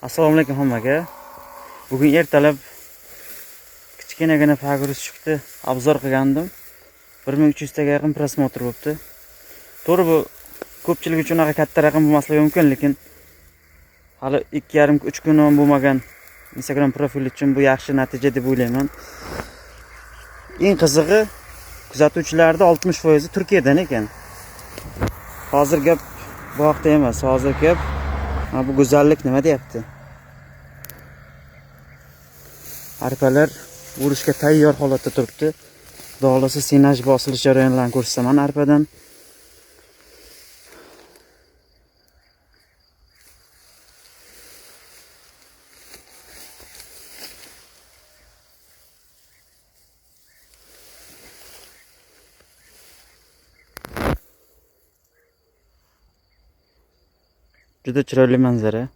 Assalomu alaykum hammaga. Bugun ertalab kichkinagina погрузчик ni обзор qilgandim. 1300 taga yaqin просмотр bo'libdi. To'g'ri, bu ko'pchilik uchun unaqa katta raqam bo'lmasligi mumkin, lekin hali 2,5-3 kun ham bo'lmagan Instagram profil uchun bu yaxshi natija deb o'ylayman. Eng qizig'i, kuzatuvchilarda 60% Turkiyadan ekan. Hozir gap bu haqda emas, hozir gap mana bu go'zallik nima deyapti? Arpalar o'rishga tayyor holatda turibdi. Xudo xohlasa, senaj bosilish jarayonlarini ko'rsataman arpadan. Juda chiroyli manzara.